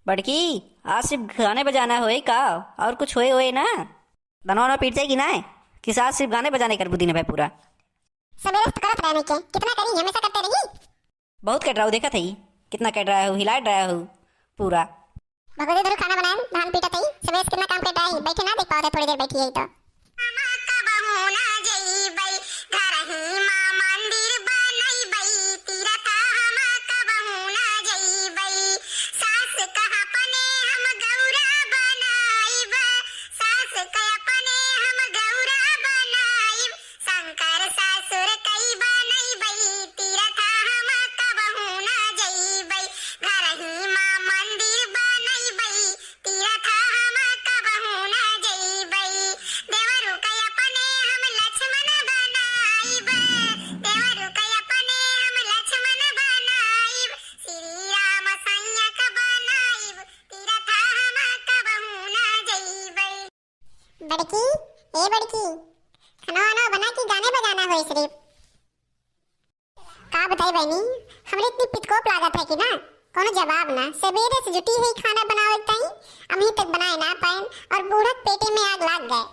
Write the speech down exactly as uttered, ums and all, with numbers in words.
बड़की, आज सिर्फ गाने बजाना होए का? और कुछ होए होए ना? दनवा वनवा पीट जाए कि ना? कि आज सिर्फ गाने बजाने करबू दिन भर पूरा? सबेरे से करत रहे नहीं के, कितना करी, हमेशा करते रही। बहुत कट रहा हो, देखत हई, कितना कट रहा हो, हिलाए रहा हो पूरा। भगवती धरू खाना बनाए, धान पीटत हई, सबेरे से कितना काम कट रहा है, बैठे ना देख पावत है, थोड़ी देर बैठी है तो। हम कबहू ना जइबै, घरही माँ मंदिर बनइबै, तीरथ हम कबहू ना जइबै। सास कह अपने हम गौरा बनाइब, सास कह अपने हम गौरा बनाइब, शंकर ससुर कई बनइबै, तीरथ हम कबहू ना जइबै, घरही माँ मंदिर बनइबै, तीरथ हम कबहू ना जइबै। देवरू के अपने हम लक्ष्मण बनाइब, देवरू के अपने हम लक्ष्मण बनाइब, श्री राम सैया के बनाइब, तीरथ हम कबहू ना जइबै। बड़की, ए बड़की, खाना वाना बना कि गाने बजाना होए सिर्फ? का बताई बहनी, हमरे इतनी पितकोप लागत है कि ना, कोनो जवाब ना। सबेरे से जुटी है खाना बनावे ताई, अभी तक बनाए ना पाएन और बूढ़क पेटे में आग लाग गए।